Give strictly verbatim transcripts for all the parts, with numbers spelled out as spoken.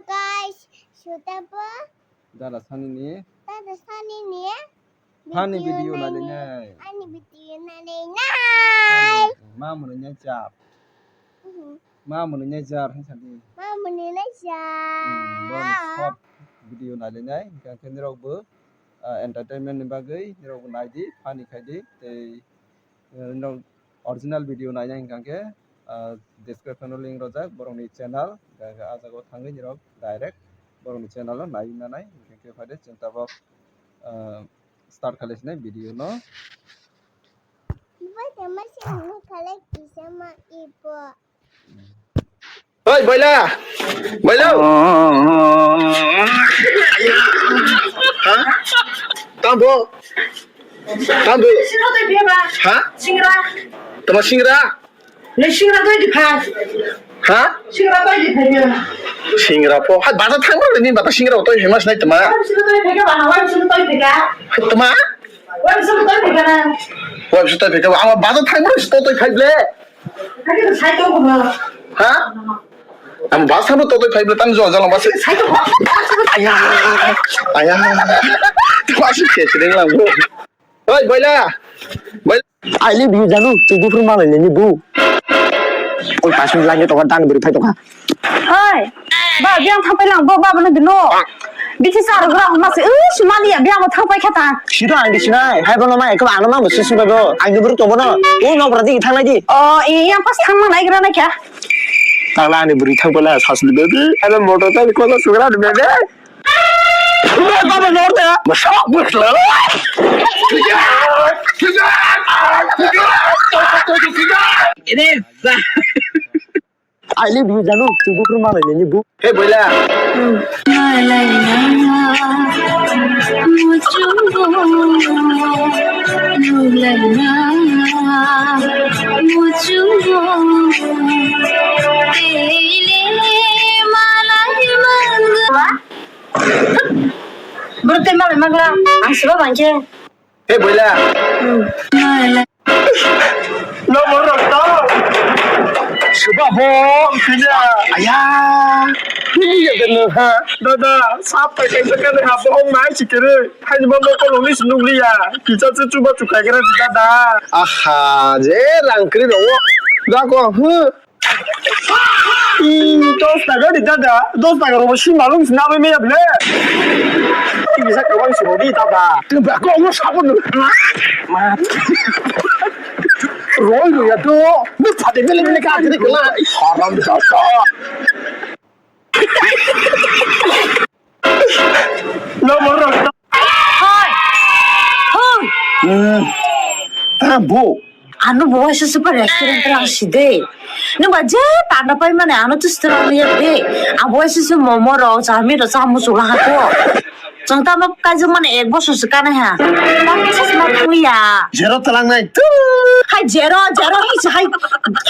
Guys, suta po. Dada Sani ni. Dada Sani ni. Funny video video nai nai nai. Ani video nai nai nai. Funny. Ma mwnwi nai jar. Mhm. Ma mwnwi nai jar hai sadi. Ma mwnwi nai jar. Hmm, boni short video nai nai nai. Hingkha khe nirok bo, ah, entertainment ni bagwi nirok bo nai di, funny khai di. Tei, eh, nirok original video nai nai hingkha khe, ah, description o link rojak borokni channel. Hingkha khe ah jaga o thangwi nirok direct borokni channel o nai na nai. Hingkha khe phai de chwng tabok, ah, start khalai sinai video no. Oi, Boila! Boila! Ha? Tambo! Tambo! Singra tei beba. Ha? Singra. Tama singra? Ni singra tei di phai. Ha? Singra tei di phai ya. Singra po. Ha, baza thangma ni bata singra tei famous nai tama. Wai singra tei phai ka ba, wai singra tei phai ka. Tama? Wai singra tei phai ka na. Wai singra tei phai ka. Ama baza thangma ni to tei phai ble. Lagi tu sai tu ko ba. Ha? Ang bus ano totoi phai bwtang jo jalo bus. Sai tu ko. Aya. Aya. Bus ke sedeng lang bo. Oi, Boila. Boila. I love you, Janu. Chidi phuru malai ni bu. Oi, pasung lagi to kan dang beri phai to ka. Hoi, ba, biyang thangpai lang, bo, ba, bono dino. Bithi sa rwgra hwnma se, uh, si mani ya, biyang bo thangpai kha ta. Sida ang di sinai, hai bono mai, ko ano mang bo si sumbai bo. Ang di buru to bono. O nok rati thang lai di. O, e, yang pas thang mang nai gra nai kha. Tang la ani buri thang pala sas di bebe. Ano motor ta ko la sugra di bebe. Baba nor ta. Masuk bus la. Ini. I love you, Janu. Chidi phuru malai ni bu. Hey, Boila. Bro, tei malai magla. Ang siba bangke. Hey, Boila. Hmm. No more rok to. Suba bo, kanya. Aya. Ini ya kena ha. Dada, sap pakai sekali ha, bohong nai sikere. Hai ni mama ko lonis nukliya. Kita tu cuba cukai kira dada. Aha, je rangkri bawa. Dako, huh. Ih, dos taka ni dada, dos taka rok si malung si nabai maya ble. Ini sa kawang si rodi dada. Tengah kau nggak sabun. Mat. Roi lu ya do. Ni pada beli beli kau jadi kena. Haram dada. Hoi! Hoi! Hmm. Ah, bo. Ano bo waisa super restaurant rang si de. Nung ba je panda pai mane ano tu setelah lihat de. Abo waisa se momo ro, chami ro, chamu chula ha ko. Chong ta ma kaijak mane ek bosor se kanai ha. Tamo se ma thang ya. Zero talang nai. Hai zero, zero hi se hai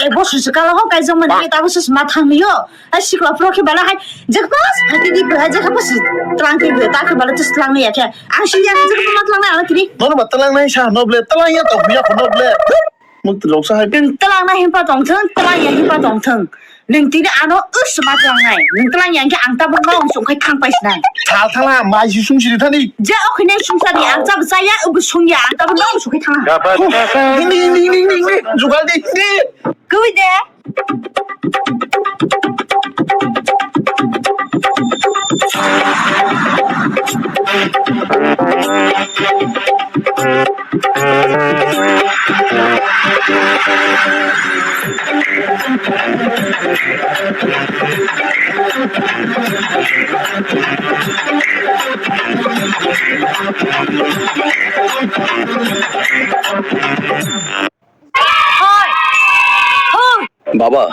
ek bosor se kala ho kaijak mane tamo se ma thang yo. Hai sikla pro khe bala hai jekos hai tini bwlai jekha bwsi tlang khe bwlai ta khe bala tus tlang ya khe ang si ya jekha ma tlang na ang kini. Bono ma tlang nai sa no ble tlang ya to ya no ble. Muk tu loksa hai. Teng tlang na himpa tong thang tlang ya himpa tong thang. Neng tini ano us ma tlang nai neng tlang ya khe ang ta bang ma ong sung khai thang pai sinai. Thal thala mai si sung siri thani. Je o khine sung sari ang ta bwsa ya ubu sung ya ang ta bang ma ong sung khai thang. Ding ding ding ding ding ding. Jugal di. Ding. Kwi de. Hoi! Hoi! Baba,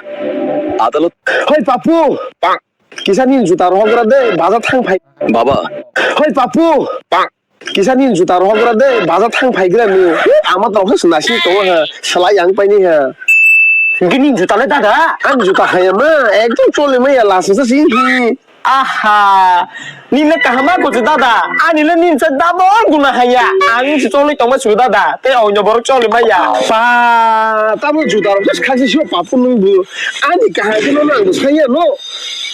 adalot. Hoi, Papu! Kisa nini juta rohok gra de, baja thang phai. Baba. Hoi, Papu! Kisa nini juta rohok gra de, baja thang phai gra ni. Ama tong khas nasi tong ha, salai yang pai ni ha. Gini juta le dada? Ang juta haya ma, ekdom chole ma ya lasa sa si hi. Aha, nini kaham ma kuchu dada, ani le nini se double guna haya. Ang se choli tongma su dada, te oino borok choli maya. Pa, tamo juda rok se khasi sio papu nung bu. Ani kaham ke no nang saya no.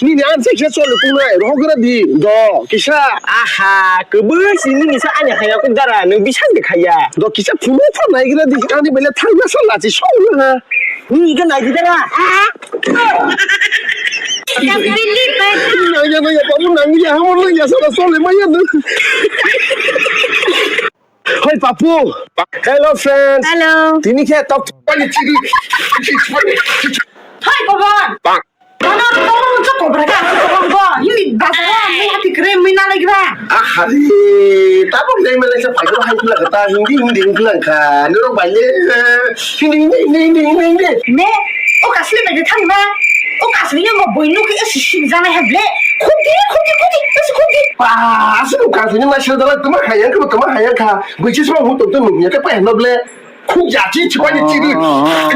Nini an se kisa choli kunai, rohok gra di, do, kisa. Aha, kebui si nini sa ani haya kuk dara, nung bisang de khaya. Do kisa phunu pha nai gra di, ani bele thang na sa lachi song na ha. Ni ga nai di dara. Nang ya, nang ya, papu nang ya, hamo nang ya, sara sole maya nung. Hoi, papu. Hello, friends. Hello. Tini khe tok. Pani chiri. Hoi, Kobor. Bang. Ano, ano, ano, ano, kobra ka, ano, kobra ko. Hindi, bazar, may hati kre, may nalai ba. Ah, hari. Tabok dai malai sa pagro hai pula kata, hindi, hindi, hindi lang ka. Nero bale. Hindi, hindi, hindi, hindi, hindi, hindi. Ne, o kasli ba de thang ba. O kasli ne mo boinu ke si si jana hai ble. Khudi, khudi, khudi, es khudi. Pa, asu ka ni ma shil dala tuma hayang ka, tuma hayang ka. Buichi sma hu to to ni ka pa no ble. Khuk ya chi chi pa ni chi ni.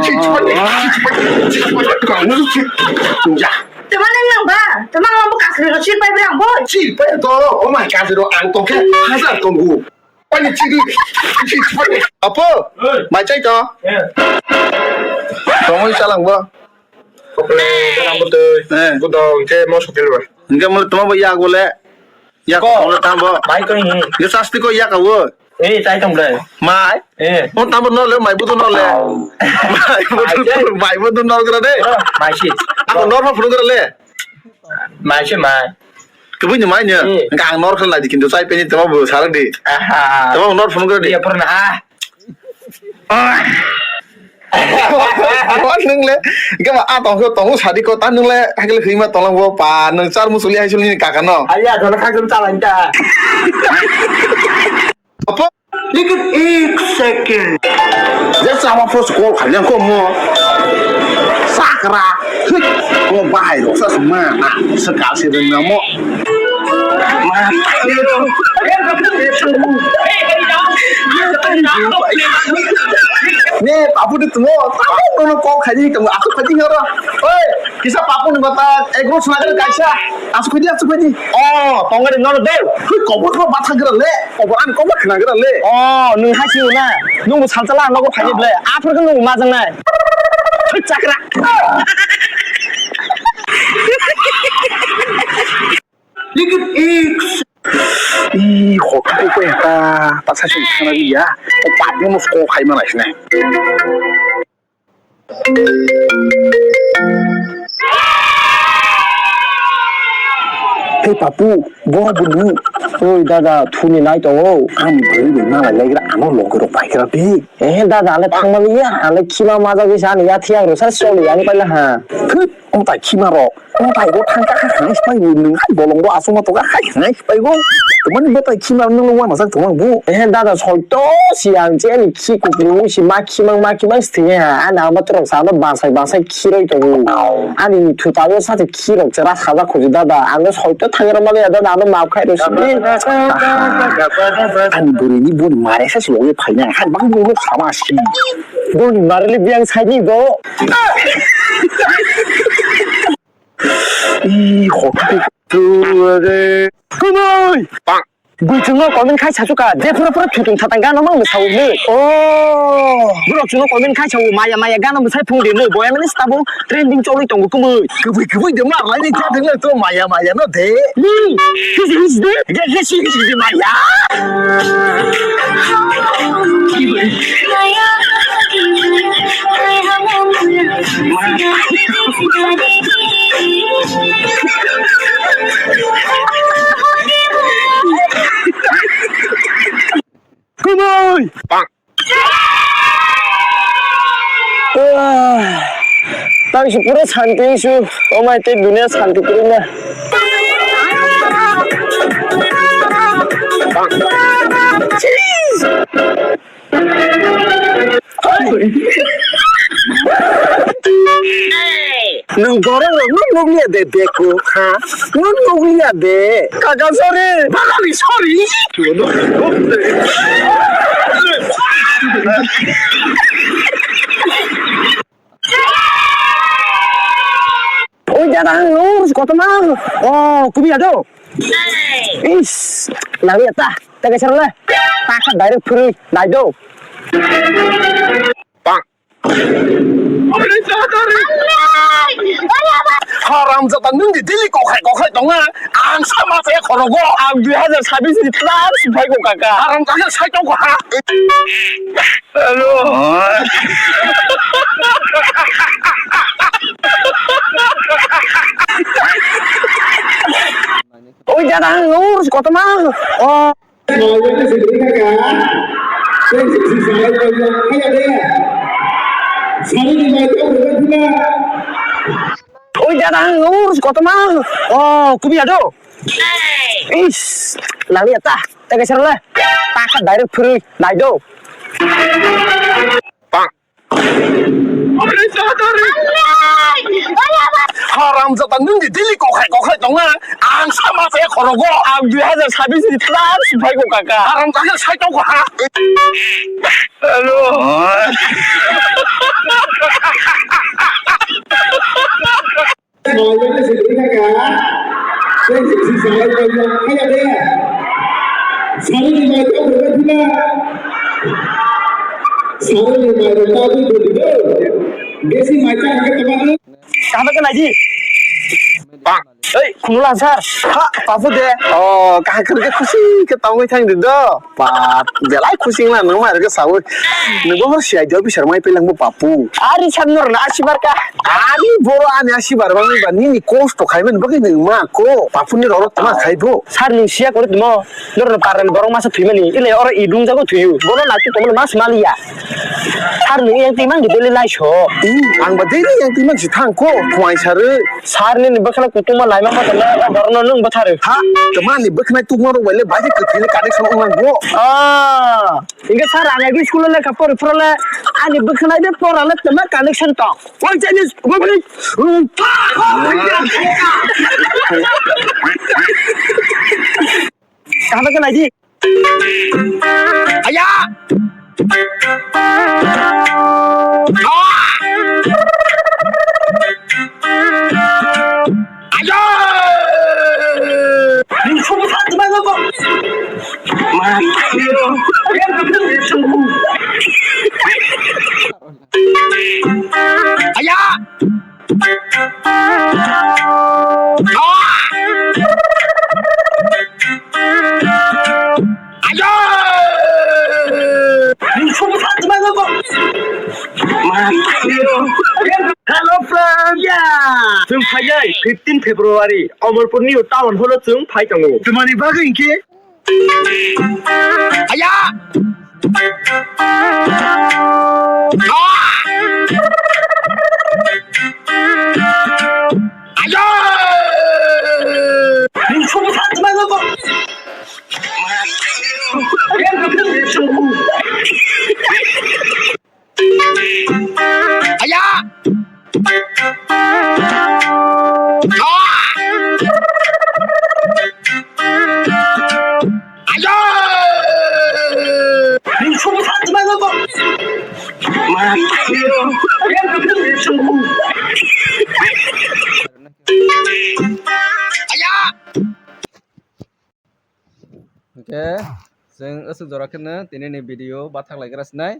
Chi chi pa ni, chi chi pa ni, chi chi pa ni. Ka no chi. Ya. Tuma nang nang ba. Tuma nang ba kasli ro chi pa ba bo. Chi pa to. O ma kasli ro ang to ke. Hazar to bu. Pani chiri. Apo, mai chai to. Tongwi chalang bo. Oke, sekarang betul. Eh. Budong ke mau sopil ba. Enggak mau toma bo yak bole. Yak ko. Bole tambo. Mai ko ini. Enggak sasti ko yak awo. Eh, chai tong ble. Mai. Eh. Mau tambo no le, mai budu no le. Mai budu, mai budu no kira de. Mai si. Aku normal pun kira le. Mai se mai. Kubui ni mai ni. Hmm. Engka ang nor khlai di kintu chai peni temo bo sara di. Aha. Temo nor phone kra di. Iya pernah. Ah. Nung le, engka ba a tong ko tong sadi ko ta nung le hakle hima tolong bo pa nung char musuli hai suli ni kaka no. Aya dona khang tum chalai ta. Apo? Lekin ek second. Just sama first call kalian ko mo. Sakra. Hit. Mo bahai ro sa semua. Ah, sekal si deng namo. Ma. Ne, papu di tumo. Tahu nono call kali kamu aku kali ngara. Oi, kisa papu ni bata. Egro senaga kaisa. Asuk phaidi, asuk phaidi. Oh, tongari nono de. Hui, kobor kho batha gra le. Kobor ani kobor khna gra le. Oh, nung hai sio na. Nung bo salchala nogo phaidi ble. Aphur khe nung majang nai. Hui, chakra. Lekin ek. Ih, hoki ko ko ta. Ta sa sing khna bi ya. Ko pat mo ko khai ma nai sne. Hei papu, boro bwrwi. Oi dada, thuni nai tongo. Ani bwrwi bai malai laigra, ano loge rok bai gra de. Eh dada, ale thangma liya, ale khima maja gisa ani ya thiya rok sar soli ani paila ha. Thut, ong tai khima rok. Ong tai bo thang ka ha hai spai bo nung hai bolong bo asung ma to ka hai hai spai bo. Tumani bo tai khima nung lo wana sak tumang bo. Eh dada, soi to si ang che ani khi kukru si ma khimang ma khimang sthini ha. Ani ang batrok sa no bangsai bangsai khiroi tongo. Ani thuta yo sa khirok chera saja khuji dada. Ang no soi to thangra mani dada, ang no maaf khai ro si. Ani bwrwi ni boni mare sa si loge phaina. Hai bang bo sama si. Boni mare le biang sai ni go. Ih, hoki tu re. Kumui. Bang. Buichwng no comment khai sachu ka, je phuru phuru thutung thatang gana mang bwsao le. Oh. Borok chwngno comment khai sao, maya maya gana bwsai phung de le, boya mani sabo trending choli tongo kumui. Kubui kubui de ma lai ni kya de le to maya maya no de. Ni, his his de. Ge ge si his de maya. Kumui! Ah, tang si pura santi su, omai te dunia santi pura na. Nwng borok rok no nukliya de beko ha? No nukliya de. Kaka sorry. Bagani sorry. Jada ang ur kotorma. Oh, kubi ado. Is, nangya ta. Tege serle. Taka direct free. Dai do. Haram jata nung di daily kokhai kokhai tonga. Ang sama se khorogo. Ang dui hajar sabis ni tlan siphai ko kaka. Haram kaka sai tong ko ha. Hello. Oi jada ang ur kotorma. Oh. Oi jada ang ur kotorma. Oh, kubi ado. Is, nangya ta. Tege serle. Taka direct free. Dai do. Haram jata nung di daily kokhai kokhai tonga. Ang sama se khorogo. Ang dui hajar sabis ni tlan siphai ko kaka. Haram kaka sai tong ko ha. Hello. Kaham khe naidi. Ei, khunula sir. Ha, papu de. Oh, kaham khe khusi khe tongwi thang di do. Pap, belai khusi wngna nang ma rega sawi. Nungbo hor C I D officer mai pelang bo papu. Ari san nor na asibar ka. Ari boro ani asibar bang ba nini kosto khai men bagwi nung ma ko. Papu ni roro tama khai bo. Sir ni siya kore tmo. Nor no paran borok masa thwi mani. Ile oro idung jago thwiyu. Bono na tu tomo mas maliya. Sir ni yang timang di bele lai so. Hmm, ang ba dei yang timang si thang ko. Puai sare. Sir ni bwkhana kutuma laima ma tala borno nung bwtharo. Ha, tama ni bwkhana tukma rok bai le bai khe kwthwi le connection wng nang bo. Ah. Hingke sir, ang agi school lekha pori phoro le ani bwkhwnai de pora le twma connection tong. Oi Chinese, oi, oi. Kaham khe naidi. Aya! Ah! Ayo! Aya! Ah! Ayo! Hello friend. Yeah. Chwng phainai fifteen February Amarpur ni town hall o chwng phai tongo. Twmani bagwi hinkhe? Aya! Ah! Ayo! Aya! Ah! Ayo! Aya! Hingke chwng aswk jora kheno tini ni video bathak lai gra sinai.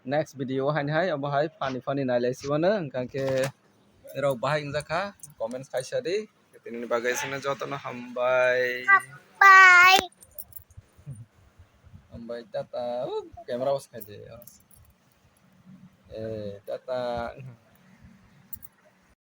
Next video haini hai obo hai funny funny nai lai si mano. Hingka khe rok bahai wngjakha, comments kaisa di. Tini ni bagwi chwngno jotono hambai. Bye. Hambai, tata. Oh, camera was khai de. Eh, tata.